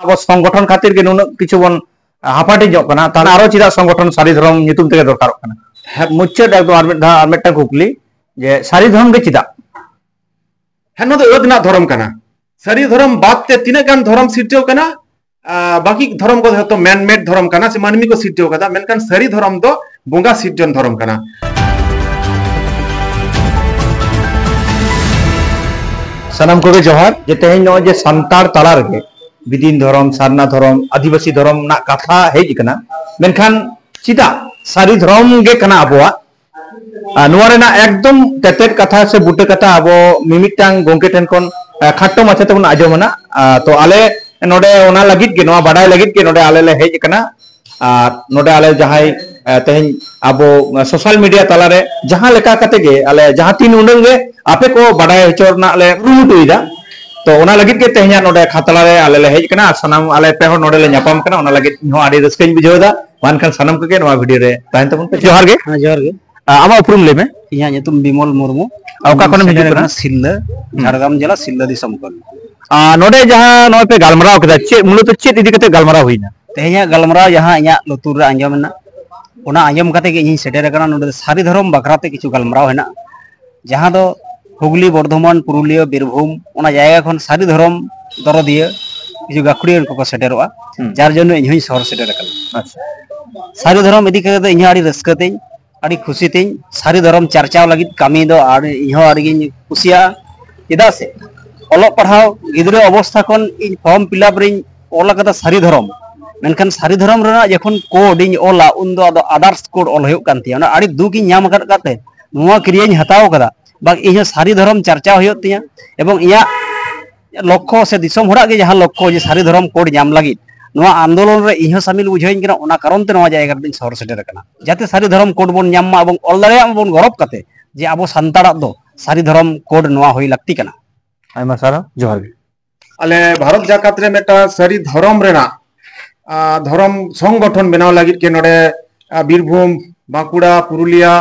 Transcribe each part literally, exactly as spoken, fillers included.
ᱟᱵᱚ ᱥᱚᱝᱜᱚᱴᱷᱚᱱ ᱠᱷᱟᱹᱛᱤᱨ ᱜᱮ ᱱᱩᱱᱟᱹᱜ ᱠᱤᱪᱷᱩ ᱵᱚᱱ ᱦᱟᱯᱟᱴᱤᱧᱚᱜ ᱠᱟᱱᱟ, ᱛᱟᱦᱞᱮ ᱟᱨᱚ ᱪᱮᱫᱟᱜ ᱥᱚᱝᱜᱚᱴᱷᱚᱱ ᱥᱟᱹᱨᱤ ᱫᱷᱚᱨᱚᱢ ᱧᱩᱛᱩᱢ ᱛᱮᱜᱮ ᱫᱚᱨᱠᱟᱨᱚᱜ ᱠᱟᱱᱟ? ᱦᱮᱸ, ᱢᱩᱪᱟᱹᱫ ᱮᱠᱫᱚᱢ ᱟᱨ ᱢᱤᱫ ᱫᱷᱟᱣ ᱟᱨ ᱢᱤᱫᱴᱟᱝ ᱠᱩᱠᱞᱤ, ᱡᱮ ᱥᱟᱹᱨᱤ ᱫᱷᱚᱨᱚᱢ ᱜᱮ ᱪᱮᱫᱟᱜ? ᱦᱮᱸ, ᱱᱚᱣᱟ ᱫᱚ ᱟᱹᱫ ᱨᱮᱱᱟᱜ ᱫᱷᱚᱨᱚᱢ ᱠᱟᱱᱟ᱾ ᱥᱟᱹᱨᱤ ᱫᱷᱚᱨᱚᱢ ᱵᱟᱫ ᱛᱮ ᱛᱤᱱᱟᱹᱜ ᱜᱟᱱ ᱫᱷᱚᱨᱚᱢ ᱥᱤᱨᱡᱟᱹᱣ ᱠᱟᱱᱟ? ᱟᱨ ᱵᱟᱹᱠᱤ ᱫᱷᱚᱨᱚᱢ ᱠᱚᱫᱚ ᱡᱷᱚᱛᱚ ᱢᱮᱱ ᱢᱮᱰ ᱫᱷᱚᱨᱚᱢ ᱠᱟᱱᱟ, ᱥᱮ ᱢᱟᱹᱱᱢᱤ ᱠᱚ ᱥᱤᱨᱡᱟᱹᱣ ᱠᱟᱫᱟ, ᱢᱮᱱᱠᱷᱟᱱ ᱥᱟᱹᱨᱤ ᱫᱷᱚᱨᱚᱢ ᱫᱚ ᱵᱚᱸᱜᱟ ᱥᱤᱨᱡᱚᱱ ᱫᱷᱚᱨᱚᱢ ᱠᱟᱱᱟ᱾ ᱥᱟᱱᱟᱢ ᱠᱚᱜᱮ ᱡᱚᱦᱟᱨ᱾ ᱡᱮ ᱛᱮᱦᱮᱧ ᱱᱚᱜᱼᱚᱭ ᱡᱮ ᱥᱟᱱᱛᱟᱲ ᱛᱟᱞᱟ ᱨᱮᱜᱮ ᱵᱤᱫᱤᱱ ᱫᱷᱚᱨᱚᱢ, ᱥᱟᱨᱱᱟ ᱫᱷᱚᱨᱚᱢ, ᱟᱹᱫᱤᱵᱟᱹᱥᱤ ᱫᱷᱚᱨᱚᱢ ᱨᱮᱱᱟᱜ ᱠᱟᱛᱷᱟ ᱦᱮᱡ ᱟᱠᱟᱱᱟ, ᱢᱮᱱᱠᱷᱟᱱ ᱪᱮᱫᱟᱜ ᱥᱟᱹᱨᱤ ᱫᱷᱚᱨᱚᱢ ᱜᱮ ᱠᱟᱱᱟ ᱟᱵᱚᱣᱟᱜ? ᱟᱨ ᱱᱚᱣᱟ ᱨᱮᱱᱟᱜ ᱮᱠᱫᱚᱢ ᱛᱮᱛᱮᱫ ᱠᱟᱛᱷᱟ ᱥᱮ ᱵᱩᱴᱟᱹ ᱠᱟᱛᱷᱟ ᱟᱵᱚ ᱢᱤᱢᱤᱫᱴᱟᱝ ᱜᱚᱝᱠᱮ ᱴᱷᱮᱱ ᱠᱷᱚᱱ, ᱟᱸ, ᱠᱷᱟᱴᱚ ᱢᱟᱪᱷᱟ ᱛᱮᱵᱚᱱ ᱟᱸᱡᱚᱢᱟ ᱱᱟᱜ᱾ ᱟᱸ, ᱛᱚ ᱟᱞᱮ ᱱᱚᱰᱮ ᱚᱱᱟ ᱞᱟᱹᱜᱤᱫ ᱜᱮ, ᱱᱚᱣᱟ ᱵᱟᱰᱟᱭ ᱞᱟᱹᱜᱤᱫ ᱜᱮ ᱱᱚᱰᱮ ᱟᱞᱮ ᱞᱮ ᱦᱮᱡ ᱟᱠᱟᱱᱟ᱾ ᱟᱨ ᱱᱚᱰᱮ ᱟᱞᱮ ᱡᱟᱦᱟᱸᱭ, ᱟᱸ, ᱛᱮᱦᱮᱧ ᱟᱵᱚ ᱥᱳᱥᱟᱞ ᱢᱤᱰᱤᱭᱟ ᱛᱟᱞᱟᱨᱮ ᱡᱟᱦᱟᱸ ᱞᱮᱠᱟ ᱠᱟᱛᱮ ᱜᱮ ᱟᱞᱮ ᱡᱟᱦᱟᱸ ᱛᱤᱱ ᱩᱰᱟᱹᱝ ᱜᱮ ᱟᱯᱮ ᱠᱚ ᱵᱟᱰᱟᱭ ᱦᱚᱪᱚ ᱨᱮᱱᱟᱜ ᱞᱮ ᱠᱩᱨᱩᱢᱩᱴᱩᱭᱮᱫᱟ᱾ ᱛᱚ ᱚᱱᱟ ᱞᱟᱹᱜᱤᱫ ᱜᱮ ᱛᱮᱦᱮᱧᱟᱜ ᱱᱚᱰᱮ ᱠᱷᱟᱛᱲᱟ ᱨᱮ ᱟᱞᱮ ᱞᱮ ᱦᱮᱡ ᱟᱠᱟᱱᱟ ᱟᱨ ᱥᱟᱱᱟᱢ ᱟᱞᱮ ᱯᱮ ᱦᱚᱲ ᱱᱚᱰᱮ ᱞᱮ ᱧᱟᱯᱟᱢ ᱠᱟᱱᱟ, ᱚᱱᱟ ᱞᱟᱹᱜᱤᱫ ᱤᱧ ᱦᱚᱸ ᱟᱹᱰᱤ ᱨᱟᱹᱥᱠᱟᱹᱧ ᱵᱩᱡᱷᱟᱹᱣ ᱮᱫᱟ᱾ ᱢᱟ ᱮᱱᱠᱷᱟᱱ ᱥᱟᱱᱟᱢ ᱠᱚᱜᱮ ᱱᱚᱣᱟ ᱵᱷᱤᱰᱤᱭᱳ ᱨᱮ ᱛᱟᱦᱮᱱ ᱛᱟᱵᱚᱱ ᱯᱮ᱾ ᱡᱚᱦᱟᱨ ᱜᱮ᱾ ᱦᱮᱸ, ᱡᱚᱦᱟᱨ ᱜᱮ᱾ ᱟᱸ, ᱟᱢᱟᱜ ᱩᱯᱨᱩᱢ ᱞᱟᱹᱭ ᱢᱮ᱾ ᱤᱧᱟᱹᱜ ᱧᱩᱛᱩᱢ ᱵᱤᱢᱚᱞ ᱢᱩᱨᱢᱩ᱾ ᱟᱨ ᱚᱠᱟ ᱠᱷᱚᱱᱮᱢ ᱦᱤᱡᱩᱜ ᱥᱮᱴᱮᱨ ᱠᱟᱱᱟ? ᱟᱠᱟᱱᱟ ᱥᱤᱞᱫᱟᱹ, ᱦᱩᱸ᱾ ᱡᱷᱟᱲᱜᱨᱟᱢ ᱡᱮᱞᱟ, ᱥᱤᱞᱫᱟᱹ ᱫᱤᱥᱚᱢ ᱠᱷᱚᱱ᱾ ᱟᱨ ᱱᱚᱰᱮ ᱡᱟᱦᱟᱸ ᱱᱚᱜᱼᱚᱭ ᱯᱮ ᱜᱟᱞᱢᱟᱨᱟᱣ ᱠᱮᱫᱟ, ᱪᱮᱫ ᱢᱩᱞᱚᱛᱚ ᱪᱮᱫ ᱤᱫᱤ ᱠᱟᱛᱮ ᱜᱟᱞᱢᱟᱨᱟᱣ ᱦᱩᱭᱱᱟ? ᱛᱮᱦᱮᱧᱟᱜ ᱜᱟᱞᱢᱟᱨᱟᱣ ᱡᱟᱦᱟᱸ ᱤᱧᱟᱹᱜ ᱞᱩᱛᱩᱨ ᱨᱮ ᱟᱸᱡᱚᱢ ᱮᱱᱟ, ᱚᱱᱟ ᱟᱸᱡᱚᱢ ᱠᱟᱛᱮ ᱜᱮ ᱤᱧᱤᱧ ᱥᱮᱴᱮᱨ ᱟᱠᱟᱱᱟ᱾ ᱱᱚᱰᱮ ᱫᱚ ᱥᱟᱹᱨᱤ ᱫᱷᱚᱨᱚᱢ ᱵᱟᱠᱷᱨᱟ ᱛᱮ ᱠᱤᱪᱷᱩ ᱜᱟᱞᱢᱟᱨᱟᱣ ᱦᱮᱱᱟᱜᱼᱟ, ᱡᱟᱦᱟᱸ ᱫᱚ ᱦᱩᱜᱽᱞᱤ, ᱵᱚᱨᱫᱷᱚᱢᱟᱱ, ᱯᱩᱨᱩᱞᱤᱭᱟᱹ, ᱵᱤᱨᱵᱷᱩᱢ, ᱚᱱᱟ ᱡᱟᱭᱜᱟ ᱠᱷᱚᱱ ᱥᱟᱹᱨᱤ ᱫᱷᱚᱨᱚᱢ ᱫᱚᱨᱚᱫᱤᱭᱟᱹ ᱠᱤᱪᱷᱩ ᱜᱟᱹᱠᱷᱩᱲᱤᱭᱟᱹ ᱠᱚᱠᱚ ᱥᱮᱴᱮᱨᱚᱜᱼᱟ, ᱦᱩᱸ᱾ ᱡᱟᱨ ᱡᱚᱱᱱᱚ ᱤᱧ ᱦᱚᱸᱧ ᱥᱚᱦᱚᱨ ᱥᱮᱴᱮᱨ ᱟᱠᱟᱱᱟ᱾ ᱟᱪᱪᱷᱟ᱾ ᱥᱟᱹᱨᱤ ᱫᱷᱚᱨᱚᱢ ᱤᱫᱤ ᱠᱟᱛᱮ ᱫᱚ ᱤᱧ ᱦᱚᱸ ᱟᱹᱰᱤ ᱨᱟᱹᱥᱠᱟᱹ ᱛᱤᱧ, ᱟᱹᱰᱤ ᱠᱷᱩᱥᱤ ᱛᱤᱧ᱾ ᱥᱟᱹᱨᱤ ᱫᱷᱚᱨᱚᱢ ᱪᱟᱨᱪᱟᱣ ᱞᱟᱹᱜᱤᱫ ᱠᱟᱹᱢᱤ ᱫᱚ ᱟᱨ ᱤᱧ ᱦᱚᱸ ᱟᱹᱰᱤ ᱜᱤᱧ ᱠᱩᱥᱤᱭᱟᱜᱼᱟ, ᱪᱮᱫᱟᱜ ᱥᱮ ᱚᱞᱚᱜ ᱯᱟᱲᱦᱟᱣ ᱜᱤᱫᱽᱨᱟᱹ ᱚᱵᱚᱥᱛᱷᱟ ᱠᱷᱚᱱ ᱤᱧ ᱯᱷᱚᱨᱢ ᱯᱷᱤᱞᱟᱯ ᱨᱤᱧ ᱚᱞ ᱟᱠᱟᱫᱟ ᱥᱟᱹᱨᱤ ᱫᱷᱚᱨᱚᱢ, ᱢᱮᱱᱠᱷᱟᱱ ᱥᱟᱹᱨᱤ ᱫᱷᱚᱨᱚᱢ ᱨᱮᱱᱟᱜ ᱡᱚᱠᱷᱚᱱ ᱠᱳᱰ ᱤᱧ ᱚᱞᱟ, ᱩᱱᱫᱚ ᱟᱫᱚ ᱟᱫᱟᱨᱥ ᱠᱳᱰ ᱚᱞ ᱦᱩᱭᱩᱜ ᱠᱟᱱ ᱛᱤᱧᱟᱹ᱾ ᱚᱱᱟ ᱟᱹᱰᱤ ᱫᱩᱠ ᱤᱧ ᱧᱟᱢ ᱟᱠᱟᱫ ᱠᱟᱛᱮ ᱱᱚᱣᱟ ᱠᱨᱤᱭᱟᱹᱧ ᱦᱟᱛᱟᱣ ᱟᱠᱟᱫᱟ, ᱵᱟᱝ, ᱤᱧ ᱦᱚᱸ ᱥᱟᱹᱨᱤ ᱫᱷᱚᱨᱚᱢ ᱪᱟᱨᱪᱟᱣ ᱦᱩᱭᱩᱜ ᱛᱤᱧᱟᱹ᱾ ᱮᱵᱚᱝ ᱤᱧᱟᱹᱜ ᱞᱚᱠᱠᱷᱚ ᱥᱮ ᱫᱤᱥᱚᱢ ᱦᱚᱲᱟᱜ ᱜᱮ ᱡᱟᱦᱟᱸ ᱞᱚᱠᱠᱷᱚ ᱡᱮ ᱥᱟᱹᱨᱤ ᱫᱷᱚᱨᱚᱢ ᱠᱳᱰ ᱧᱟᱢ ᱞᱟᱹᱜᱤᱫ ᱱᱚᱣᱟ ᱟᱱᱫᱳᱞᱚᱱ ᱨᱮ ᱤᱧ ᱦᱚᱸ ᱥᱟᱢᱤᱞ ᱵᱩᱡᱷᱟᱹᱣᱤᱧ ᱠᱟᱱᱟ, ᱚᱱᱟ ᱠᱟᱨᱚᱱ ᱛᱮ ᱱᱚᱣᱟ ᱡᱟᱭᱜᱟ ᱨᱮᱫᱚᱧ ᱥᱚᱦᱚᱨ ᱥᱮᱴᱮᱨ ᱟᱠᱟᱱᱟ, ᱡᱟᱛᱮ ᱥᱟᱹᱨᱤ ᱫᱷᱚᱨᱚᱢ ᱠᱳᱰ ᱵᱚᱱ ᱧᱟᱢ ᱢᱟ ᱮᱵᱚᱝ ᱚᱞ ᱫᱟᱲᱮᱭᱟᱜ ᱢᱟᱵᱚᱱ ᱜᱚᱨᱚᱵᱽ ᱠᱟᱛᱮ ᱡᱮ ᱟᱵᱚ ᱥᱟᱱᱛᱟᱲᱟᱜ ᱫᱚ ᱥᱟᱹᱨᱤ ᱫᱷᱚᱨᱚᱢ ᱠᱳᱰ ᱱᱚᱣᱟ ᱦᱩᱭ ᱞᱟᱹᱠᱛᱤ ᱠᱟᱱᱟ᱾ ᱟᱭᱢᱟ ᱥᱟᱨᱦᱟᱣ, ᱡᱚᱦᱟᱨ ᱜᱮ᱾ ᱟᱞᱮ ᱵᱷᱟᱨᱚᱛ ᱡᱟᱠᱟᱛ ᱨᱮ ᱢᱤᱫᱴᱟᱝ ᱥᱟᱹᱨᱤ ᱫᱷᱚᱨᱚᱢ ᱨᱮᱱᱟᱜ, ᱟ, ᱫᱷᱚᱨᱚᱢ ᱥᱚᱝᱜᱚᱴᱷᱚᱱ ᱵᱮᱱᱟᱣ ᱞᱟᱹᱜᱤᱫ ᱜᱮ ᱱᱚᱰᱮ, ᱟ, ᱵᱤᱨᱵᱷᱩᱢ, ᱵᱟᱸᱠᱩᱲᱟ, ᱯᱩᱨᱩᱞᱤᱭᱟ,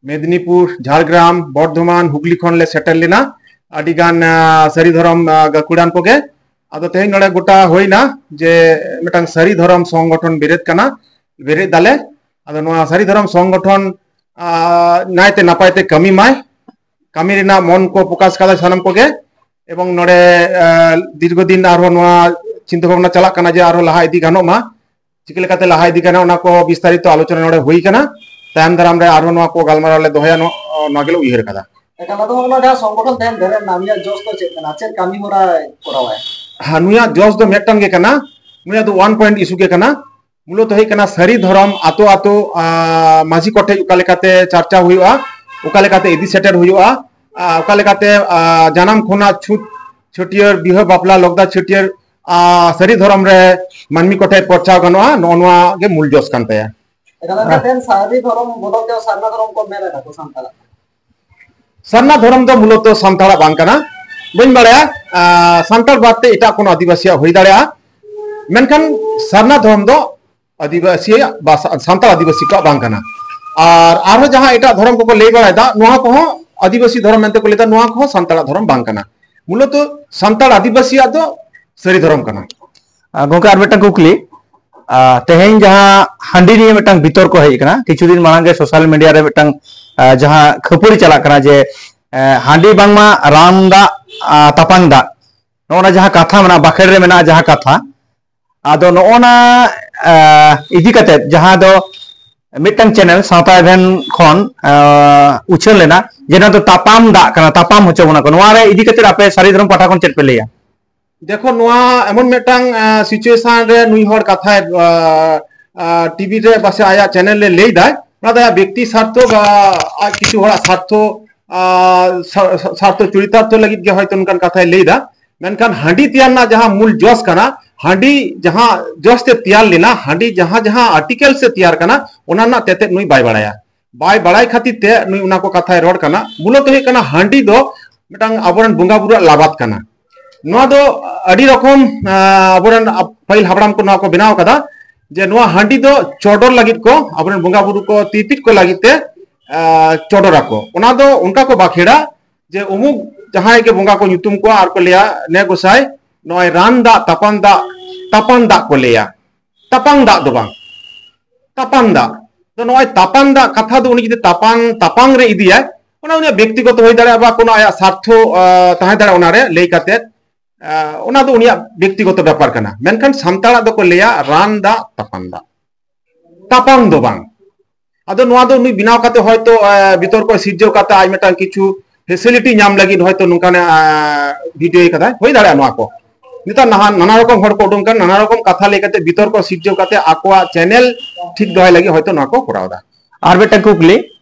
ᱢᱮᱫᱽᱱᱤᱯᱩᱨ, ᱡᱷᱟᱲᱜᱨᱟᱢ, ᱵᱚᱨᱫᱷᱚᱢᱟᱱ, ᱦᱩᱜᱽᱞᱤ ᱠᱷᱚᱱ ᱞᱮ ᱥᱮᱴᱮᱨ ᱞᱮᱱᱟ᱾ ᱟᱹᱰᱤ ᱜᱟᱱ, ᱟ, ᱥᱟᱹᱨᱤ ᱫᱷᱚᱨᱚᱢ, ᱟ, ᱜᱟᱹᱠᱷᱩᱲᱟᱱ ᱠᱚᱜᱮ᱾ ᱟᱫᱚ ᱛᱮᱦᱮᱧ ᱱᱚᱰᱮ ᱜᱚᱴᱟ ᱦᱩᱭᱱᱟ ᱡᱮ ᱢᱤᱫᱴᱟᱝ ᱥᱟᱹᱨᱤ ᱫᱷᱚᱨᱚᱢ ᱥᱚᱝᱜᱚᱴᱷᱚᱱ ᱵᱮᱨᱮᱫ ᱠᱟᱱᱟ, ᱵᱮᱨᱮᱫ ᱫᱟᱞᱮ᱾ ᱟᱫᱚ ᱱᱚᱣᱟ ᱥᱟᱹᱨᱤ ᱫᱷᱚᱨᱚᱢ ᱥᱚᱝᱜᱚᱴᱷᱚᱱ, ᱟᱸ, ᱱᱟᱭᱛᱮ ᱱᱟᱯᱟᱭ ᱛᱮ ᱠᱟᱹᱢᱤ ᱢᱟᱭ, ᱠᱟᱹᱢᱤ ᱨᱮᱱᱟᱜ ᱢᱚᱱ ᱠᱚ ᱯᱨᱚᱠᱟᱥ ᱠᱟᱫᱟ ᱥᱟᱱᱟᱢ ᱠᱚᱜᱮ᱾ ᱮᱵᱚᱝ ᱱᱚᱰᱮ, ᱟᱸ, ᱫᱤᱨᱜᱷᱚ ᱫᱤᱱ ᱟᱨᱦᱚᱸ ᱱᱚᱣᱟ ᱪᱤᱱᱛᱟᱹ ᱵᱷᱟᱵᱽᱱᱟ ᱪᱟᱞᱟᱜ ᱠᱟᱱᱟ ᱡᱮ ᱟᱨᱦᱚᱸ ᱞᱟᱦᱟ ᱤᱫᱤ ᱜᱟᱱᱚᱜ ᱢᱟ, ᱪᱤᱠᱟᱹ ᱞᱮᱠᱟᱛᱮ ᱞᱟᱦᱟ ᱤᱫᱤ ᱜᱟᱱᱚᱜᱼᱟ, ᱚᱱᱟ ᱠᱚ ᱵᱤᱥᱛᱟᱨᱤᱛᱚ ᱟᱞᱳᱪᱚᱱᱟ ᱱᱚᱰᱮ ᱦᱩᱭ ᱠᱟᱱᱟ᱾ ᱛᱟᱭᱚᱢ ᱫᱟᱨᱟᱢ ᱨᱮ ᱟᱨᱦᱚᱸ ᱱᱚᱣᱟ ᱠᱚ ᱜᱟᱞᱢᱟᱨᱟᱣ ᱞᱮ ᱫᱚᱦᱚᱭᱟ, ᱱᱚ-, ᱱᱚᱣᱟ ᱜᱮᱞᱮ ᱩᱭᱦᱟᱹᱨ ᱠᱟᱫᱟ᱾ ᱮᱠᱟᱞ, ᱟᱫᱚ ᱚᱱᱟ ᱡᱟᱦᱟᱸ ᱥᱚᱝᱜᱚᱴᱷᱚᱱ ᱛᱮᱦᱮᱧ ᱵᱮᱨᱮᱫ ᱮᱱᱟ, ᱩᱱᱤᱭᱟᱜ ᱡᱚᱥ ᱫᱚ ᱪᱮᱫ ᱠᱟᱱᱟ? ᱪᱮᱫ ᱠᱟᱹᱢᱤ ᱦᱚᱨᱟᱭ ᱠᱚᱨᱟᱣᱟᱭ? ᱦᱮᱸ, ᱱᱩᱭᱟᱜ ᱡᱚᱥ ᱫᱚ ᱢᱤᱫᱴᱟᱝ ᱜᱮ ᱠᱟᱱᱟ, ᱱᱩᱭᱟᱜ ᱫᱚ ᱚᱣᱟᱱ ᱯᱚᱭᱮᱱᱴ ᱤᱥᱩ ᱜᱮ ᱠᱟᱱᱟ᱾ ᱢᱩᱞᱚᱛ ᱦᱩᱭᱩᱜ ᱠᱟᱱᱟ ᱥᱟᱹᱨᱤ ᱫᱷᱚᱨᱚᱢ ᱟᱛᱳ ᱟᱛᱳ, ᱟᱸ, ᱢᱟᱹᱡᱷᱤ ᱠᱚᱴᱷᱮᱡ ᱚᱠᱟ ᱞᱮᱠᱟᱛᱮ ᱪᱟᱨᱪᱟ ᱦᱩᱭᱩᱜᱼᱟ, ᱚᱠᱟ ᱞᱮᱠᱟᱛᱮ ᱤᱫᱤ ᱥᱮᱴᱮᱨ ᱦᱩᱭᱩᱜᱼᱟ, ᱟᱸ, ᱚᱠᱟ ᱞᱮᱠᱟᱛᱮ, ᱟᱸ, ᱡᱟᱱᱟᱢ ᱠᱷᱚᱱᱟᱜ ᱪᱷᱩᱛ ᱪᱷᱟᱹᱴᱭᱟᱹᱨ, ᱵᱤᱦᱟᱹ ᱵᱟᱯᱞᱟ, ᱞᱚᱜᱫᱟ ᱪᱷᱟᱹᱴᱭᱟᱹᱨ, ᱟᱸ, ᱥᱟᱹᱨᱤ ᱫᱷᱚᱨᱚᱢ ᱨᱮ ᱢᱟᱹᱱᱢᱤ ᱠᱚᱴᱷᱮᱡ ᱯᱨᱚᱪᱟᱨ ᱜᱟᱱᱚᱜᱼᱟ, ᱱᱚᱜᱼᱚ ᱱᱚᱣᱟ ᱜᱮ ᱢᱩᱞ ᱡᱚᱥ ᱠᱟᱱ ᱛᱟᱭᱟ᱾ ᱮᱠᱟᱞ, ᱮᱠᱟᱞ, ᱛᱮᱦᱮᱧ ᱥᱟᱹᱨᱤ ᱫᱷᱚᱨᱚᱢ ᱵᱚᱫᱚᱞ ᱛᱮ ᱥᱟᱨᱱᱟ ᱫᱷᱚᱨᱚᱢ ᱠᱚ ᱢᱮᱱ ᱮᱫᱟ ᱠᱚ ᱥᱟᱱᱛᱟᱲᱟᱜ᱾ ᱥᱟᱨᱱᱟ ᱫᱷᱚᱨᱚᱢ ᱫᱚ ᱢᱩᱞᱚᱛᱚ ᱥᱟᱱᱛᱟᱲᱟᱜ ᱵᱟᱝ ᱠᱟᱱᱟ, ᱵᱟᱹᱧ ᱵᱟᱲᱟᱭᱟ, ᱟᱸ, ᱥᱟᱱᱛᱟᱲ ᱵᱟᱫ ᱛᱮ ᱮᱴᱟᱜ ᱠᱳᱱᱳ ᱟᱹᱫᱤᱵᱟᱹᱥᱤᱭᱟᱜ ᱦᱩᱭ ᱫᱟᱲᱮᱭᱟᱜᱼᱟ, ᱢᱮᱱᱠᱷᱟᱱ ᱥᱟᱨᱱᱟ ᱫᱷᱚᱨᱚᱢ ᱫᱚ ᱟᱹᱫᱤᱵᱟᱹᱥᱤᱭᱟᱜ ᱵᱟ ᱥᱟ-, ᱥᱟᱱᱛᱟᱲ ᱟᱹᱫᱤᱵᱟᱹᱥᱤ ᱠᱚᱣᱟᱜ ᱵᱟᱝ ᱠᱟᱱᱟ᱾ ᱟᱨ ᱟᱨᱦᱚᱸ ᱡᱟᱦᱟᱸ ᱮᱴᱟᱜ ᱫᱷᱚᱨᱚᱢ ᱠᱚᱠᱚ ᱞᱟᱹᱭ ᱵᱟᱲᱟᱭᱮᱫᱟ, ᱱᱚᱣᱟ ᱠᱚᱦᱚᱸ ᱟᱹᱫᱤᱵᱟᱹᱥᱤ ᱫᱷᱚᱨᱚᱢ ᱢᱮᱱᱛᱮ ᱠᱚ ᱞᱟᱹᱭᱫᱟ, ᱱᱚᱣᱟ ᱠᱚᱦᱚᱸ ᱥᱟᱱᱛᱟᱲᱟᱜ ᱫᱷᱚᱨᱚᱢ ᱵᱟᱝ ᱠᱟᱱᱟ᱾ ᱢᱩᱞᱚᱛᱚ ᱥᱟᱱᱛᱟᱲ ᱟᱹᱫᱤᱵᱟᱹᱥᱤᱭᱟᱜ ᱫᱚ ᱥᱟᱹᱨᱤ ᱫᱷᱚᱨᱚᱢ ᱠᱟᱱᱟ᱾ ᱟᱨ ᱜᱚᱝᱠᱮ, ᱟᱨ ᱢᱤᱫᱴᱟᱝ ᱠᱩᱠᱞᱤ, ᱟᱨ ᱛᱮᱦᱮᱧ ᱡᱟᱦᱟᱸ ᱦᱟᱺᱰᱤ ᱱᱤᱭᱮ ᱢᱤᱫᱴᱟᱝ ᱵᱤᱛᱚᱨᱠᱚ ᱦᱮᱡ ᱟᱠᱟᱱᱟ, ᱠᱤᱪᱷᱩ ᱫᱤᱱ ᱢᱟᱲᱟᱝ ᱜᱮ ᱥᱳᱥᱟᱞ ᱢᱤᱰᱤᱭᱟ ᱨᱮ ᱢᱤᱫᱴᱟᱝ, ᱟᱨ, ᱡᱟᱦᱟᱸ ᱠᱷᱟᱹᱯᱟᱹᱨᱤ ᱪᱟᱞᱟᱜ ᱠᱟᱱᱟ ᱡᱮ, ᱟᱨ, ᱦᱟᱺᱰᱤ ᱵᱟᱝᱢᱟ ᱨᱟᱱ ᱫᱟᱜ, ᱟᱨ, ᱛᱟᱯᱟᱝ ᱫᱟᱜ, ᱱᱚᱜᱼᱚ ᱱᱟ ᱡᱟᱦᱟᱸ ᱠᱟᱛᱷᱟ ᱢᱮᱱᱟᱜᱼᱟ, ᱵᱟᱠᱷᱮᱲ ᱨᱮ ᱢᱮᱱᱟᱜᱼᱟ ᱡᱟᱦᱟᱸ ᱠᱟᱛᱷᱟ, ᱟᱫᱚ ᱱᱚᱜᱼᱚ ᱱᱟ, ᱟᱨ, ᱤᱫᱤ ᱠᱟᱛᱮᱫ ᱡᱟᱦᱟᱸ ᱫᱚ ᱢᱤᱫᱴᱟᱝ ᱪᱮᱱᱮᱞ ᱥᱟᱶᱛᱟ ᱮᱵᱷᱮᱱ ᱠᱷᱚᱱ, ᱟᱨ, ᱩᱪᱷᱟᱹᱱ ᱞᱮᱱᱟ ᱡᱮ ᱱᱚᱣᱟ ᱫᱚ ᱛᱟᱯᱟᱢ ᱫᱟᱜ ᱠᱟᱱᱟ, ᱛᱟᱯᱟᱢ ᱦᱚᱪᱚ ᱵᱚᱱᱟ ᱠᱚ, ᱱᱚᱣᱟ ᱨᱮ ᱤᱫᱤ ᱠᱟᱛᱮᱫ ᱟᱯᱮ ᱥᱟᱹᱨᱤ ᱫᱷᱚᱨᱚᱢ ᱯᱟᱦᱴᱟ ᱠᱷᱚᱱ ᱪᱮᱫ ᱯᱮ ᱞᱟᱹᱭᱟ? ᱫᱮᱠᱷᱚ, ᱱᱚᱣᱟ ᱮᱢᱚᱱ ᱢᱤᱫᱴᱟᱝ, ᱟᱸ, situation ᱨᱮ ᱱᱩᱭ ᱦᱚᱲ ᱠᱟᱛᱷᱟᱭ, ᱟᱸ, ᱟᱸ, ᱴᱤᱵᱷᱤ ᱨᱮ ᱯᱟᱥᱮ ᱟᱭᱟᱜ ᱪᱮᱱᱮᱞ ᱨᱮ ᱞᱟᱹᱭ ᱫᱟᱭ, ᱚᱱᱟ ᱫᱚ ᱟᱭᱟᱜ ᱵᱮᱠᱛᱤ ᱥᱟᱨᱛᱷᱚ ᱵᱟ ᱟᱡ ᱠᱤᱪᱷᱩ ᱦᱚᱲᱟᱜ ᱥᱟᱨᱛᱷᱚ, ᱟᱸ, ᱥᱟ-, ᱥᱟ-, ᱥᱟᱨᱛᱷᱚ ᱪᱚᱨᱤᱛᱟᱨᱛᱷᱚ ᱞᱟᱹᱜᱤᱫ ᱜᱮ ᱦᱚᱭᱛᱚ ᱱᱚᱝᱠᱟᱱ ᱠᱟᱛᱷᱟᱭ ᱞᱟᱹᱭ ᱫᱟ᱾ ᱢᱮᱱᱠᱷᱟᱱ ᱦᱟᱺᱰᱤ ᱛᱮᱭᱟᱨ ᱨᱮᱱᱟᱜ ᱡᱟᱦᱟᱸ ᱢᱩᱞ ᱡᱚᱥ ᱠᱟᱱᱟ, ᱦᱟᱺᱰᱤ ᱡᱟᱦᱟᱸ ᱡᱚᱥ ᱛᱮ ᱛᱮᱭᱟᱨ ᱞᱮᱱᱟ, ᱦᱟᱺᱰᱤ ᱡᱟᱦᱟᱸ ᱡᱟᱦᱟᱸ ᱟᱨᱴᱤᱠᱮᱞ ᱥᱮ ᱛᱮᱭᱟᱨ ᱠᱟᱱᱟ, ᱚᱱᱟ ᱨᱮᱱᱟᱜ ᱛᱮᱛᱮᱫ ᱱᱩᱭ ᱵᱟᱭ ᱵᱟᱲᱟᱭᱟ᱾ ᱵᱟᱭ ᱵᱟᱲᱟᱭ ᱠᱷᱟᱹᱛᱤᱨ ᱛᱮ ᱱᱩᱭ ᱚᱱᱟ ᱠᱚ ᱠᱟᱛᱷᱟᱭ ᱨᱚᱲ ᱠᱟᱱᱟ᱾ ᱢᱩᱞᱚᱛᱚ ᱦᱩᱭᱩᱜ ᱠᱟᱱᱟ ᱦᱟᱺᱰᱤ ᱫᱚ ᱢᱤᱫᱴᱟᱝ ᱟᱵᱚᱨᱮᱱ ᱵᱚᱸᱜᱟ ᱵᱩᱨᱩᱣᱟᱜ ᱞᱟᱵᱟᱫ ᱠᱟᱱᱟ᱾ ᱱᱚᱣᱟ ᱫᱚ ᱟᱹᱰᱤ ᱨᱚᱠᱚᱢ, ᱟᱸ, ᱟᱵᱚᱨᱮᱱ ᱯᱟᱹᱦᱤᱞ ᱦᱟᱯᱲᱟᱢ ᱠᱚ ᱱᱚᱣᱟ ᱠᱚ ᱵᱮᱱᱟᱣ ᱠᱟᱫᱟ ᱡᱮ ᱱᱚᱣᱟ ᱦᱟᱺᱰᱤ ᱫᱚ ᱪᱚᱰᱚᱨ ᱞᱟᱹᱜᱤᱫ ᱠᱚ, ᱟᱵᱚᱨᱮᱱ ᱵᱚᱸᱜᱟ ᱵᱩᱨᱩ ᱠᱚ ᱛᱤᱨᱯᱤᱫ ᱠᱚ ᱞᱟᱹᱜᱤᱫ ᱛᱮ, ᱟᱸ, ᱪᱚᱰᱚᱨᱟᱠᱚ᱾ ᱚᱱᱟ ᱫᱚ ᱚᱱᱠᱟ ᱠᱚ ᱵᱟᱠᱷᱮᱲᱟ ᱡᱮ ᱩᱢᱩᱠ ᱡᱟᱦᱟᱸᱭ ᱜᱮ ᱵᱚᱸᱜᱟ ᱠᱚ ᱧᱩᱛᱩᱢ ᱠᱚᱣᱟ ᱟᱨ ᱠᱚ ᱞᱟᱹᱭᱟ, "ᱱᱮ ᱜᱚᱸᱥᱟᱭ, ᱱᱚᱜᱼᱚᱭ ᱨᱟᱱ ᱫᱟᱜ, ᱛᱟᱯᱟᱱ ᱫᱟᱜ, ᱛᱟᱯᱟᱱ ᱫᱟᱜ ᱠᱚ ᱞᱟᱹᱭᱟ, ᱛᱟᱯᱟᱝ ᱫᱟᱜ ᱫᱚ ᱵᱟᱝ, ᱛᱟᱯᱟᱱ ᱫᱟᱜ᱾ ᱛᱚ ᱱᱚᱜᱼᱚᱭ ᱛᱟᱯᱟᱱ ᱫᱟᱜ ᱠᱟᱛᱷᱟ ᱫᱚ ᱩᱱᱤ ᱡᱩᱫᱤ ᱛᱟᱯᱟᱝ, ᱛᱟᱯᱟᱝ ᱨᱮ ᱤᱫᱤᱭᱟᱭ, ᱚᱱᱟ ᱩᱱᱤᱭᱟᱜ ᱵᱮᱠᱛᱤᱜᱚᱛᱚ ᱦᱩᱭ ᱫᱟᱲᱮᱭᱟᱜᱼᱟ, ᱵᱟ ᱠᱳᱱᱳ ᱟᱭᱟᱜ ᱥᱟᱨᱛᱷᱚ ᱛᱟᱦᱮᱸ ᱫᱟᱲᱮᱭᱟᱜᱼᱟ ᱚᱱᱟᱨᱮ ᱞᱟᱹᱭ ᱠᱟᱛᱮ, ᱚᱱᱟ ᱫᱚ ᱩᱱᱤᱭᱟᱜ ᱵᱮᱠᱛᱤᱜᱚᱛᱚ ᱵᱮᱯᱟᱨ ᱠᱟᱱᱟ᱾ ᱢᱮᱱᱠᱷᱟᱱ ᱥᱟᱱᱛᱟᱲᱟᱜ ᱫᱚᱠᱚ ᱞᱟᱹᱭᱟ ᱨᱟᱱ ᱫᱟᱜ ᱛᱟᱯᱟᱱ ᱫᱟᱜ, ᱛᱟᱯᱟᱝ ᱫᱚ ᱵᱟᱝ᱾ ᱟᱫᱚ ᱱᱚᱣᱟ ᱫᱚ ᱱᱩᱭ ᱵᱮᱱᱟᱣ ᱠᱟᱛᱮ ᱦᱚᱭᱛᱳ ᱵᱤᱛᱚᱨᱠᱚ ᱥᱤᱨᱡᱟᱹᱣ ᱠᱟᱛᱮ ᱟᱡ ᱢᱤᱫᱴᱟᱝ ᱠᱤᱪᱷᱩ ᱯᱷᱮᱥᱤᱞᱤᱴᱤ ᱧᱟᱢ ᱞᱟᱹᱜᱤᱫ ᱦᱚᱭᱛᱳ ᱱᱚᱝᱠᱟᱱᱟᱜ ᱵᱷᱤᱰᱤᱭᱳᱭ ᱠᱟᱫᱟᱭ, ᱦᱩᱭ ᱫᱟᱲᱮᱭᱟᱜᱼᱟ ᱱᱚᱣᱟ ᱠᱚ᱾ ᱱᱮᱛᱟᱨ ᱱᱟᱦᱟᱜ ᱱᱟᱱᱟ ᱨᱚᱠᱚᱢ ᱦᱚᱲ ᱠᱚ ᱩᱰᱩᱝ ᱠᱟᱱ, ᱱᱟᱱᱟ ᱨᱚᱠᱚᱢ ᱠᱟᱛᱷᱟ ᱞᱟᱹᱭ ᱠᱟᱛᱮ ᱵᱤᱛᱚᱨᱠᱚ ᱥᱤᱨᱡᱟᱹᱣ ᱠᱟᱛᱮ ᱟᱠᱚᱣᱟᱜ ᱪᱮᱱᱮᱞ ᱴᱷᱤᱠ ᱫᱚᱦᱚᱭ ᱞᱟᱹᱜᱤᱫ ᱦᱚᱭᱛᱳ ᱱᱚᱣᱟ ᱠᱚ ᱠᱚᱨᱟᱣ ᱮᱫᱟ᱾ ᱟᱨ ᱢᱤᱫᱴᱟᱝ ᱠᱩᱠᱞᱤ,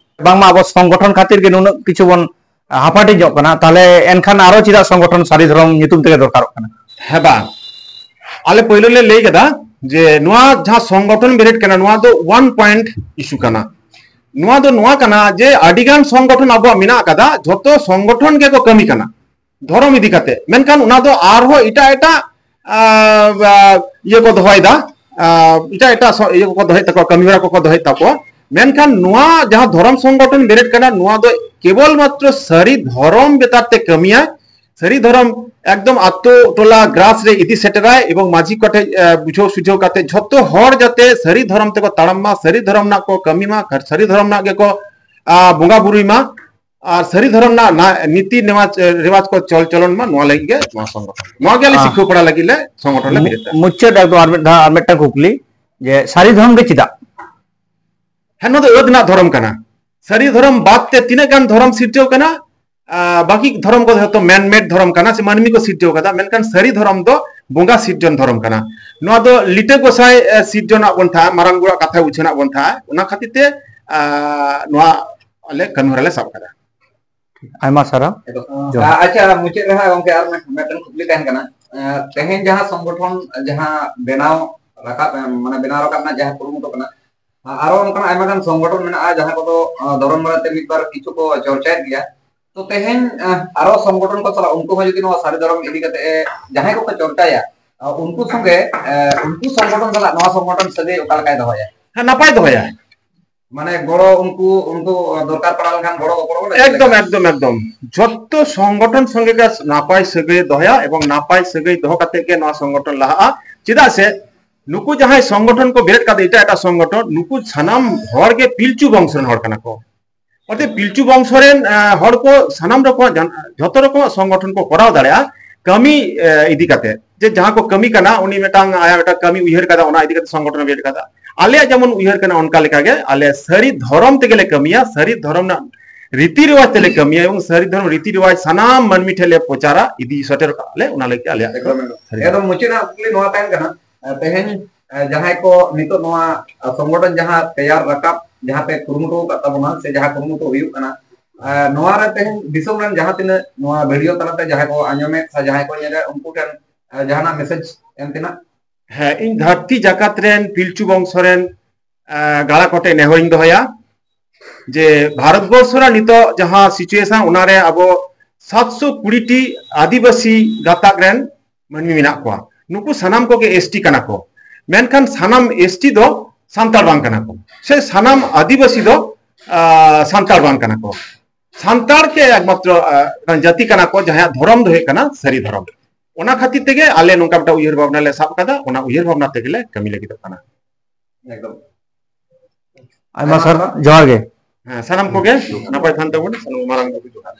ᱵᱟᱝᱢᱟ ᱟᱵᱚ ᱥᱚᱝᱜᱚᱴᱷᱚᱱ ᱠᱷᱟᱹᱛᱤᱨ ᱜᱮ ᱱᱩᱱᱟᱹᱜ ᱠᱤᱪᱷᱩ ᱵᱚᱱ ᱦᱟᱯᱟᱴᱤᱧᱚᱜ ᱠᱟᱱᱟ, ᱛᱟᱦᱞᱮ ᱮᱱᱠᱷᱟᱱ ᱟᱨᱚ ᱪᱮᱫᱟᱜ ᱥᱚᱝᱜᱚᱴᱷᱚᱱ ᱥᱟᱹᱨᱤ ᱫᱷᱚᱨᱚᱢ ᱧᱩᱛᱩᱢ ᱛᱮᱜᱮ ᱫᱚᱨᱠᱟᱨᱚᱜ ᱠᱟᱱᱟ? ᱦᱮᱸ ᱵᱟᱝ, ᱟᱞᱮ ᱯᱳᱭᱞᱳ ᱞᱮ ᱞᱟᱹᱭ ᱠᱮᱫᱟ ᱡᱮ ᱱᱚᱣᱟ ᱡᱟᱦᱟᱸ ᱥᱚᱝᱜᱚᱴᱷᱚᱱ ᱵᱮᱨᱮᱫ ᱠᱟᱱᱟ, ᱱᱚᱣᱟ ᱫᱚ ᱚᱣᱟᱱ ᱯᱚᱭᱮᱱᱴ ᱤᱥᱩ ᱠᱟᱱᱟ᱾ ᱱᱚᱣᱟ ᱫᱚ ᱱᱚᱣᱟ ᱠᱟᱱᱟ ᱡᱮ ᱟᱹᱰᱤᱜᱟᱱ ᱥᱚᱝᱜᱚᱴᱷᱚᱱ ᱟᱵᱚᱣᱟᱜ ᱢᱮᱱᱟᱜ ᱟᱠᱟᱫᱟ, ᱡᱷᱚᱛᱚ ᱥᱚᱝᱜᱚᱴᱷᱚᱱ ᱜᱮᱠᱚ ᱠᱟᱹᱢᱤ ᱠᱟᱱᱟ ᱫᱷᱚᱨᱚᱢ ᱤᱫᱤ ᱠᱟᱛᱮ, ᱢᱮᱱᱠᱷᱟᱱ ᱚᱱᱟ ᱫᱚ ᱟᱨᱦᱚᱸ ᱮᱴᱟᱜ ᱮᱴᱟᱜ ᱟᱨ, ᱟᱨ, ᱤᱭᱟᱹ ᱠᱚ ᱫᱚᱦᱚᱭᱮᱫᱟ, ᱟᱨ, ᱮᱴᱟᱜ ᱮᱴᱟᱜ ᱥᱚ-, ᱤᱭᱟᱹ ᱠᱚᱠᱚ ᱫᱚᱦᱚᱭᱮᱫ ᱛᱟᱠᱚᱣᱟ, ᱠᱟᱹᱢᱤᱦᱚᱨᱟ ᱠᱚᱠᱚ ᱫᱚᱦᱚᱭᱮᱫ ᱛᱟᱠᱚᱣᱟ᱾ ᱢᱮᱱᱠᱷᱟᱱ ᱱᱚᱣᱟ ᱡᱟᱦᱟᱸ ᱫᱷᱚᱨᱚᱢ ᱥᱚᱝᱜᱚᱴᱷᱚᱱ ᱵᱮᱨᱮᱫ ᱠᱟᱱᱟ, ᱱᱚᱣᱟ ᱫᱚ ᱠᱮᱵᱚᱞ ᱢᱟᱛᱨᱚ ᱥᱟᱹᱨᱤ ᱫᱷᱚᱨᱚᱢ ᱵᱮᱯᱟᱨ ᱛᱮ ᱠᱟᱹᱢᱤᱭᱟᱭ, ᱥᱟᱹᱨᱤ ᱫᱷᱚᱨᱚᱢ ᱮᱠᱫᱚᱢ ᱟᱛᱳ ᱴᱚᱞᱟ ᱜᱨᱟᱥ ᱨᱮ ᱤᱫᱤ ᱥᱮᱴᱮᱨᱟᱭ ᱮᱵᱚᱝ ᱢᱟᱹᱡᱷᱤ ᱠᱚᱴᱷᱮᱱ, ᱮ, ᱵᱩᱡᱷᱟᱹᱣ ᱥᱩᱡᱷᱟᱹᱣ ᱠᱟᱛᱮ ᱡᱷᱚᱛᱚ ᱦᱚᱲ ᱡᱟᱛᱮ ᱥᱟᱹᱨᱤ ᱫᱷᱚᱨᱚᱢ ᱛᱮᱠᱚ ᱛᱟᱲᱟᱢ ᱢᱟ, ᱥᱟᱹᱨᱤ ᱫᱷᱚᱨᱚᱢ ᱨᱮᱱᱟᱜ ᱠᱚ ᱠᱟᱹᱢᱤ ᱢᱟ, ᱥᱟᱹᱨᱤ ᱫᱷᱚᱨᱚᱢ ᱨᱮᱱᱟᱜ ᱜᱮᱠᱚ, ᱟ, ᱵᱚᱸᱜᱟ ᱵᱩᱨᱩᱭ ᱢᱟ᱾ ᱟᱨ ᱥᱟᱹᱨᱤ ᱫᱷᱚᱨᱚᱢ ᱨᱮᱱᱟᱜ ᱱᱟ-, ᱱᱤᱛᱤ ᱱᱮᱣᱟᱡᱽ, ᱨᱮᱣᱟᱡᱽ ᱠᱚ ᱪᱚᱞ ᱪᱚᱞᱚᱱ ᱢᱟ, ᱱᱚᱣᱟ ᱞᱟᱹᱜᱤᱫ ᱜᱮ ᱱᱚᱣᱟ ᱥᱚᱝᱜᱚᱴᱷᱚᱱ, ᱱᱚᱣᱟ ᱜᱮ ᱟᱞᱮ ᱟᱦ᱾ ᱥᱤᱠᱷᱟᱹᱣ ᱯᱟᱲᱟ ᱞᱟᱹᱜᱤᱫ ᱞᱮ ᱥᱚᱝᱜᱚᱴᱷᱚᱱ ᱞᱮ ᱢᱩ-, ᱵᱮᱨᱮᱫ ᱫᱟ᱾ ᱢᱩᱪᱟᱹᱫ ᱮᱠᱫᱚᱢ ᱟᱨ ᱢᱤᱫ ᱫᱷᱟᱣ, ᱟᱨ ᱢᱤᱫᱴᱟᱝ ᱠᱩᱠᱞᱤ, ᱡᱮ ᱥᱟᱹᱨᱤ ᱫᱷᱚᱨᱚᱢ ᱜᱮ ᱪᱮᱫᱟᱜ? ᱦᱮᱸ, ᱱᱚᱣᱟ ᱫᱚ ᱟᱹᱫ ᱨᱮᱱᱟᱜ ᱫᱷᱚᱨᱚᱢ ᱠᱟᱱᱟ᱾ ᱥᱟᱹᱨᱤ ᱫᱷᱚᱨᱚᱢ ᱵᱟᱫ ᱛᱮ ᱛᱤᱱᱟᱹᱜ ᱜᱟᱱ ᱫᱷᱚᱨᱚᱢ ᱥᱤᱨᱡᱟᱹᱣ ᱠᱟᱱᱟ, ᱟᱨ ᱵᱟᱹᱠᱤ ᱫᱷᱚᱨᱚᱢ ᱠᱚᱫᱚ ᱡᱷᱚᱛᱚ ᱢᱮᱱ ᱢᱮᱰ ᱫᱷᱚᱨᱚᱢ ᱠᱟᱱᱟ, ᱥᱮ ᱢᱟᱹᱱᱢᱤ ᱠᱚ ᱥᱤᱨᱡᱟᱹᱣ ᱠᱟᱫᱟ, ᱢᱮᱱᱠᱷᱟᱱ ᱥᱟᱹᱨᱤ ᱫᱷᱚᱨᱚᱢ ᱫᱚ ᱵᱚᱸᱜᱟ ᱥᱤᱨᱡᱚᱱ ᱫᱷᱚᱨᱚᱢ ᱠᱟᱱᱟ᱾ ᱱᱚᱣᱟ ᱫᱚ ᱞᱤᱴᱟᱹ ᱜᱚᱸᱥᱟᱭ, ᱮ, ᱥᱤᱨᱡᱚᱱᱟᱜ ᱵᱚᱱ ᱛᱟᱦᱮᱸᱫ, ᱢᱟᱨᱟᱝ ᱵᱩᱨᱩᱣᱟᱜ ᱠᱟᱛᱷᱟᱭ ᱩᱪᱷᱟᱹᱱᱟᱜ ᱵᱚᱱ ᱛᱟᱦᱮᱸᱫ, ᱚᱱᱟ ᱠᱷᱟᱹᱛᱤᱨ ᱛᱮ, ᱟ, ᱱᱚᱣᱟ ᱟᱞᱮ ᱠᱟᱹᱢᱤ ᱦᱚᱨᱟ ᱞᱮ ᱥᱟᱵ ᱠᱟᱫᱟ᱾ ᱟᱭᱢᱟ ᱥᱟᱨᱦᱟᱣ᱾ ᱮᱠᱫᱚᱢ᱾ ᱡᱚᱦᱟᱨ᱾ ᱟ-, ᱟᱪᱪᱷᱟ, ᱢᱩᱪᱟᱹᱫ ᱨᱮ ᱦᱟᱸᱜ ᱜᱚᱝᱠᱮ ᱟᱨ ᱢᱤᱫ-, ᱢᱤᱫᱴᱮᱱ ᱠᱩᱠᱞᱤ ᱛᱟᱦᱮᱱ ᱠᱟᱱᱟ᱾ ᱟ, ᱛᱮᱦᱮᱧ ᱡᱟᱦᱟᱸ ᱥᱚᱝᱜᱚᱴᱷᱚᱱ ᱡᱟᱦᱟᱸ ᱵᱮᱱᱟᱣ ᱨᱟᱠᱟᱵ, ᱢᱟᱱᱮ ᱵᱮᱱᱟᱣ ᱨᱟᱠᱟᱵ ᱨᱮᱱᱟᱜ ᱡᱟᱦᱟᱸ ᱠᱩᱨᱩᱢᱩᱴᱩ ᱠᱟᱱᱟ, ᱟ-, ᱟᱨᱚ ᱚᱱᱠᱟᱱᱟᱜ ᱟᱭᱢᱟ ᱜᱟᱱ ᱥᱚᱝᱜᱚᱴᱷᱚᱱ ᱢᱮᱱᱟᱜᱼᱟ ᱡᱟᱦᱟᱸ ᱠᱚᱫᱚ, ᱟ, ᱫᱷᱚᱨᱚᱢ ᱵᱟᱨᱮᱛᱮ ᱢᱤᱫ ᱵᱟᱨ ᱠᱤᱪᱷᱩ ᱠᱚ ᱪᱚᱨᱪᱟᱭᱮᱫ ᱜᱮᱭᱟ᱾ ᱛᱚ ᱛᱮᱦᱮᱧ, ᱟ, ᱟᱨᱚ ᱥᱚᱝᱜᱚᱴᱷᱚᱱ ᱠᱚ ᱥᱟᱞᱟᱜ ᱩᱱᱠᱩ ᱦᱚᱸ ᱡᱩᱫᱤ ᱱᱚᱣᱟ ᱥᱟᱹᱨᱤ ᱫᱷᱚᱨᱚᱢ ᱤᱫᱤ ᱠᱟᱛᱮ ᱡᱟᱦᱟᱸᱭ ᱠᱚᱠᱚ ᱪᱚᱨᱪᱟᱭᱟ, ᱟ, ᱩᱱᱠᱩ ᱥᱚᱸᱜᱮ, ᱟ, ᱩᱱᱠᱩ ᱥᱚᱝᱜᱚᱴᱷᱚᱱ ᱥᱟᱞᱟᱜ ᱱᱚᱣᱟ ᱥᱚᱝᱜᱚᱴᱷᱚᱱ ᱥᱟᱹᱜᱟᱹᱭ ᱚᱠᱟ ᱞᱮᱠᱟᱭ ᱫᱚᱦᱚᱭᱟ? ᱦᱮᱸ, ᱱᱟᱯᱟᱭ ᱫᱚᱦᱚᱭᱟᱭ᱾ ᱢᱟᱱᱮ ᱜᱚᱲᱚ ᱩᱱᱠᱩ, ᱩᱱᱠᱩ ᱫᱚᱨᱠᱟᱨ ᱯᱟᱲᱟᱣ ᱞᱮᱱᱠᱷᱟᱱ ᱜᱚᱲᱚ ᱜᱚᱯᱚᱲᱚ ᱵᱚᱱ ᱮᱠᱫᱚᱢ, ᱮᱠᱫᱚᱢ, ᱮᱠᱫᱚᱢ᱾ ᱡᱷᱚᱛᱚ ᱥᱚᱝᱜᱚᱴᱷᱚᱱ ᱥᱚᱸᱜᱮ ᱜᱮ ᱱᱟᱯᱟᱭ ᱥᱟᱹᱜᱟᱹᱭ ᱫᱚᱦᱚᱭᱟ ᱮᱵᱚᱝ ᱱᱟᱯᱟᱭ ᱥᱟᱹᱜᱟᱹᱭ ᱫᱚᱦᱚ ᱠᱟᱛᱮ ᱜᱮ ᱱᱚᱣᱟ ᱥᱚᱝᱜᱚᱴᱷᱚᱱ ᱞᱟᱦᱟᱜᱼᱟ᱾ ᱪᱮᱫᱟᱜ ᱥᱮ ᱱᱩᱠᱩ ᱡᱟᱦᱟᱸᱭ ᱥᱚᱝᱜᱚᱴᱷᱚᱱ ᱠᱚ ᱵᱮᱨᱮᱫ ᱠᱟᱫᱟ, ᱮᱴᱟᱜ ᱮᱴᱟᱜ ᱥᱚᱝᱜᱚᱴᱷᱚᱱ, ᱱᱩᱠᱩ ᱥᱟᱱᱟᱢ ᱦᱚᱲ ᱜᱮ ᱯᱤᱞᱪᱩ ᱵᱚᱝᱥᱚ ᱨᱮᱱ ᱦᱚᱲ ᱠᱟᱱᱟ ᱠᱚ᱾ ᱚᱛᱮ ᱯᱤᱞᱪᱩ ᱵᱚᱝᱥᱚ ᱨᱮᱱ, ᱮ, ᱦᱚᱲ ᱠᱚ ᱥᱟᱱᱟᱢ ᱨᱚᱠᱚᱢᱟᱜ ᱡᱟᱱ-, ᱡᱷᱚᱛᱚ ᱨᱚᱠᱚᱢᱟᱜ ᱥᱚᱝᱜᱚᱴᱷᱚᱱ ᱠᱚ ᱠᱚᱨᱟᱣ ᱫᱟᱲᱮᱭᱟᱜᱼᱟ᱾ ᱠᱟᱹᱢᱤ, ᱮ, ᱤᱫᱤ ᱠᱟᱛᱮ, ᱡᱮ ᱡᱟᱦᱟᱸ ᱠᱚ ᱠᱟᱹᱢᱤ ᱠᱟᱱᱟ, ᱩᱱᱤ ᱢᱤᱫᱴᱟᱝ ᱟᱭᱟᱜ ᱢᱤᱫᱴᱟᱝ ᱠᱟᱹᱢᱤ ᱩᱭᱦᱟᱹᱨ ᱠᱟᱫᱟ, ᱚᱱᱟ ᱤᱫᱤ ᱠᱟᱛᱮ ᱥᱚᱝᱜᱚᱴᱷᱚᱱ ᱮ ᱵᱮᱨᱮᱫ ᱠᱟᱫᱟ᱾ ᱟᱞᱮᱭᱟᱜ ᱡᱮᱢᱚᱱ ᱩᱭᱦᱟᱹᱨ ᱠᱟᱱᱟ, ᱚᱱᱠᱟ ᱞᱮᱠᱟ ᱜᱮ ᱟᱞᱮ ᱥᱟᱹᱨᱤ ᱫᱷᱚᱨᱚᱢ ᱛᱮᱜᱮ ᱞᱮ ᱠᱟᱹᱢᱤᱭᱟ, ᱥᱟᱹᱨᱤ ᱫᱷᱚᱨᱚᱢ ᱨᱮᱱᱟᱜ ᱨᱤᱛᱤ ᱨᱮᱣᱟᱡᱽ ᱛᱮᱞᱮ ᱠᱟᱹᱢᱤᱭᱟ ᱮᱵᱚᱝ ᱥᱟᱹᱨᱤ ᱫᱷᱚᱨᱚᱢ ᱨᱤᱛᱤ ᱨᱮᱣᱟᱡᱽ ᱥᱟᱱᱟᱢ ᱢᱟᱹᱱᱢᱤ ᱴᱷᱮᱱ ᱞᱮ ᱯᱨᱚᱪᱟᱨᱟ, ᱤᱫᱤ ᱥᱮᱴᱮᱨ ᱠᱟᱜᱼᱟ ᱞᱮ, ᱚᱱᱟ ᱞᱟᱹᱜᱤᱫ ᱟᱞᱮᱭᱟᱜ ᱫᱚ ᱮᱠᱫᱚᱢ, ᱮᱠᱫᱚᱢ᱾ ᱥᱟᱹᱨᱤ ᱮᱠᱫᱚᱢ ᱢᱩᱪᱟᱹᱫ ᱨᱮᱱᱟᱜ ᱠᱩᱠᱞᱤ ᱱᱚᱣᱟ ᱛᱟᱦᱮᱱ ᱠᱟᱱᱟ, ᱮ, ᱛᱮᱦᱮᱧ, ᱮ, ᱡᱟᱦᱟᱸᱭ ᱠᱚ ᱱᱤᱛᱚᱜ ᱱᱚᱣᱟ, ᱮ, ᱥᱚᱝᱜᱚᱴᱷᱚᱱ ᱡᱟᱦᱟᱸ ᱛᱮᱭᱟᱨ ᱨᱟᱠᱟᱵ, ᱡᱟᱦᱟᱸ ᱯᱮ ᱠᱩᱨᱩᱢᱩᱴᱩ ᱟᱠᱟᱫ ᱛᱟᱵᱚᱱᱟ ᱥᱮ ᱡᱟᱦᱟᱸ ᱠᱩᱨᱩᱢᱩᱴᱩ ᱦᱩᱭᱩᱜ ᱠᱟᱱᱟ, ᱮ, ᱱᱚᱣᱟ ᱨᱮ ᱛᱮᱦᱮᱧ ᱫᱤᱥᱚᱢ ᱨᱮᱱ ᱡᱟᱦᱟᱸ ᱛᱤᱱᱟᱹᱜ ᱱᱚᱣᱟ ᱵᱷᱤᱰᱤᱭᱳ ᱛᱟᱞᱟᱛᱮ ᱡᱟᱦᱟᱸᱭ ᱠᱚ ᱟᱸᱡᱚᱢᱮᱫ ᱥᱮ ᱡᱟᱦᱟᱸᱭ ᱠᱚ ᱧᱮᱞᱮᱫ, ᱩᱱᱠᱩ ᱴᱷᱮᱱ, ᱮ, ᱡᱟᱦᱟᱱᱟᱜ ᱢᱮᱥᱮᱡᱽ ᱮᱢ ᱛᱮᱱᱟᱜ? ᱦᱮᱸ, ᱤᱧ ᱫᱷᱟᱹᱨᱛᱤ ᱡᱟᱠᱟᱛ ᱨᱮᱱ ᱯᱤᱞᱪᱩ ᱵᱚᱝᱥᱚ ᱨᱮᱱ, ᱮ, ᱜᱟᱬᱟ ᱠᱚᱴᱷᱮᱱ ᱱᱮᱦᱚᱨᱤᱧ ᱫᱚᱦᱚᱭᱟ ᱡᱮ ᱵᱷᱟᱨᱚᱛ ᱵᱚᱨᱥᱚ ᱨᱮᱱᱟᱜ ᱱᱤᱛᱚᱜ ᱡᱟᱦᱟᱸ situation, ᱚᱱᱟᱨᱮ ᱟᱵᱚ ᱥᱟᱛᱥᱚ ᱠᱩᱲᱤ ᱴᱤ ᱟᱹᱫᱤᱵᱟᱹᱥᱤ ᱜᱟᱛᱟᱠ ᱨᱮᱱ ᱢᱟᱹᱱᱢᱤ ᱢᱮᱱᱟᱜ ᱠᱚᱣᱟ᱾ ᱱᱩᱠᱩ ᱥᱟᱱᱟᱢ ᱠᱚᱜᱮ ᱮᱥ ᱴᱤ ᱠᱟᱱᱟ ᱠᱚ, ᱢᱮᱱᱠᱷᱟᱱ ᱥᱟᱱᱟᱢ ᱮᱥ ᱴᱤ ᱫᱚ ᱥᱟᱱᱛᱟᱲ ᱵᱟᱝ ᱠᱟᱱᱟ ᱠᱚ, ᱥᱮ ᱥᱟᱱᱟᱢ ᱟᱹᱫᱤᱵᱟᱹᱥᱤ ᱫᱚ, ᱟ, ᱥᱟᱱᱛᱟᱲ ᱵᱟᱝ ᱠᱟᱱᱟ ᱠᱚ᱾ ᱥᱟᱱᱛᱟᱲ ᱜᱮ ᱮᱠᱢᱟᱛᱨᱚ, ᱟ, ᱡᱟᱹᱛᱤ ᱠᱟᱱᱟ ᱠᱚ, ᱡᱟᱦᱟᱸᱭᱟᱜ ᱫᱷᱚᱨᱚᱢ ᱫᱚ ᱦᱩᱭᱩᱜ ᱠᱟᱱᱟ ᱥᱟᱹᱨᱤ ᱫᱷᱚᱨᱚᱢ᱾ ᱚᱱᱟ ᱠᱷᱟᱹᱛᱤᱨ ᱛᱮᱜᱮ ᱟᱞᱮ ᱱᱚᱝᱠᱟ ᱢᱤᱫᱴᱟᱝ ᱩᱭᱦᱟᱹᱨ ᱵᱷᱟᱵᱽᱱᱟ ᱞᱮ ᱥᱟᱵ ᱠᱟᱫᱟ, ᱚᱱᱟ ᱩᱭᱦᱟᱹᱨ ᱵᱷᱟᱵᱽᱱᱟ ᱛᱮᱜᱮ ᱞᱮ ᱠᱟᱹᱢᱤ ᱞᱟᱹᱜᱤᱫᱚᱜ ᱠᱟᱱᱟ᱾ ᱮᱠᱫᱚᱢ᱾ ᱟᱭᱢᱟ ᱥᱟᱨᱦᱟᱣ, ᱡᱚᱦᱟᱨ ᱜᱮ᱾ ᱦᱮᱸ, ᱥᱟᱱᱟᱢ ᱠᱚᱜᱮ ᱱᱟᱯᱟᱭ ᱛᱟᱦᱮᱱ ᱛᱟᱵᱚᱱ, ᱥᱟᱱᱟᱢ ᱢᱟᱨᱟᱝ ᱵᱟᱵᱩ ᱡᱚᱦᱟᱨ᱾